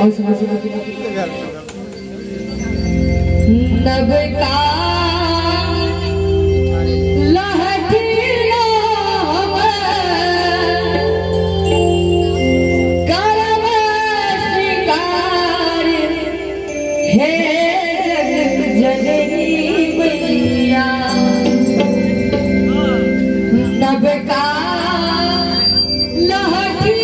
और सुना। नबका लहठी करब श्रृंगार हे जग जननी मैया। नबका लहठी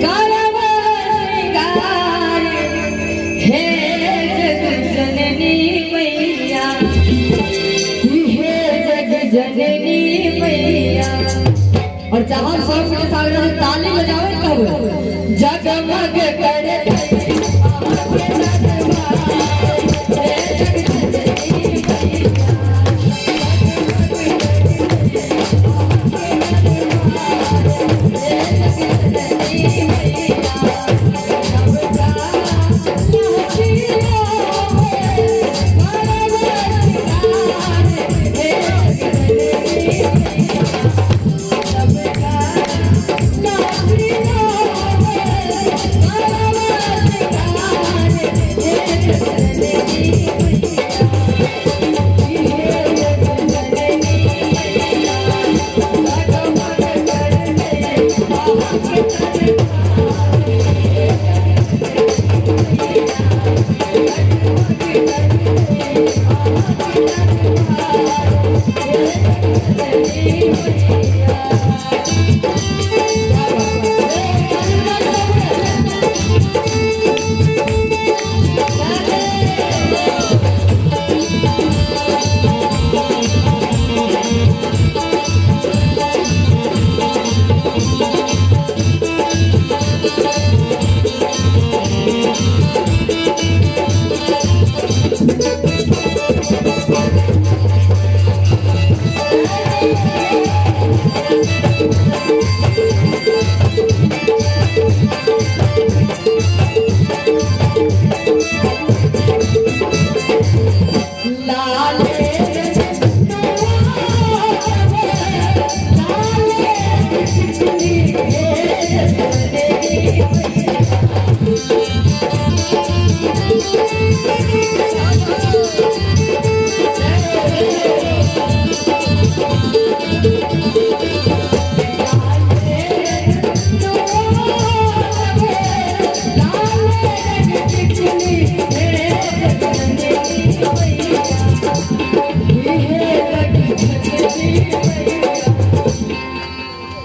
करब श्रृंगार हे जग जननी मैया, हे जग जननी मैया। और चाहब सब के सामने ताली बजावे कहब जगमग करे हे जग जननी मैया।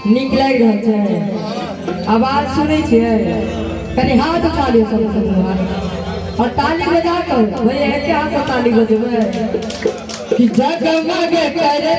नीक लागि रहल छै आवाज सुनै छियै? कनि हाथ उठा लियौ सब सब और ताली बजा कर। भैया, एके हाथ से ताली बजेबै कि जगमग करे।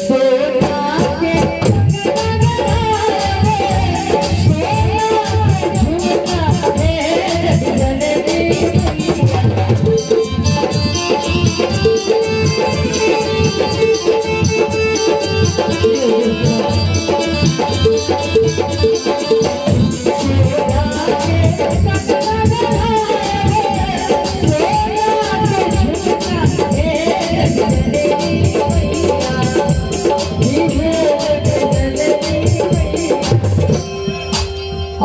सोना के झुमका हे जननी।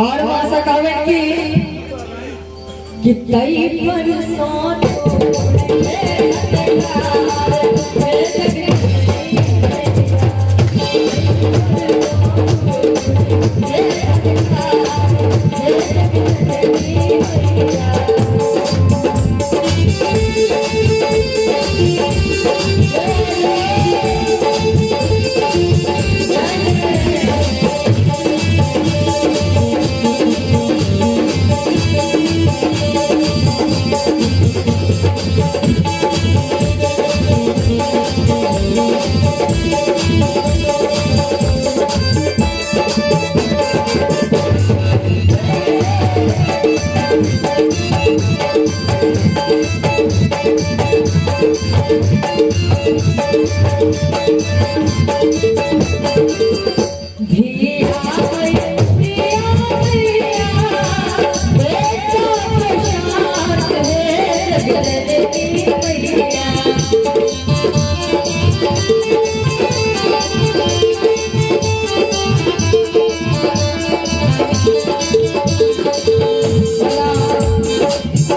और भाषा कहबे कि तई पर सोन।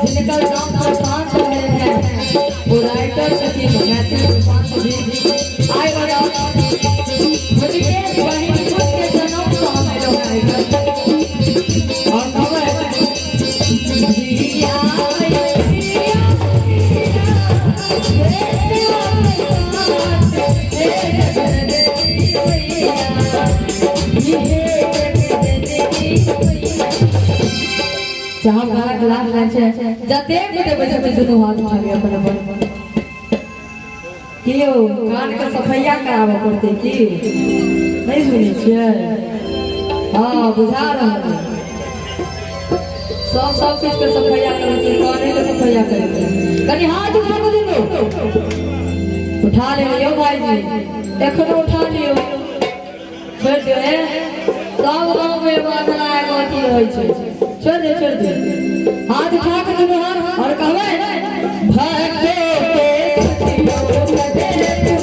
जिनकर नाम प्रशांत रहे हैं वो राइटर छथिन मैथिली प्रशांत जी आइ वाला हुनके बहिन खुद के जन्म से हम एलहुँ हैं और कहबै धिया जहाँ गाना क्लास लाइन छै जतेक गोटे बैसल छै दुनू हाथ उठा लिअ अपन अपन। की यौ कान के सफैया कराबऽ पड़तै की? नहि सुनै छियै? हँ बुझा रहल है। सब सब किछु के सफैया करै छै, काने के सफैया करै छै। कनि हाथ उठा कऽ दुनू उठा लेबै यौ भाईजी, एखनो उठा लियौ, छोड़ि दियौ। हे सब गाँव मे एगो अधला एगो अथी होइ छै, छोड़ दे छोड़ दे। हाथ उठा के दुनू हाथ और कहबै भक्तो के सखियो कदे पुकार, हे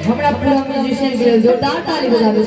हमरा पूरा म्यूजिशियन के लेल जोरदार ताली बजाबे।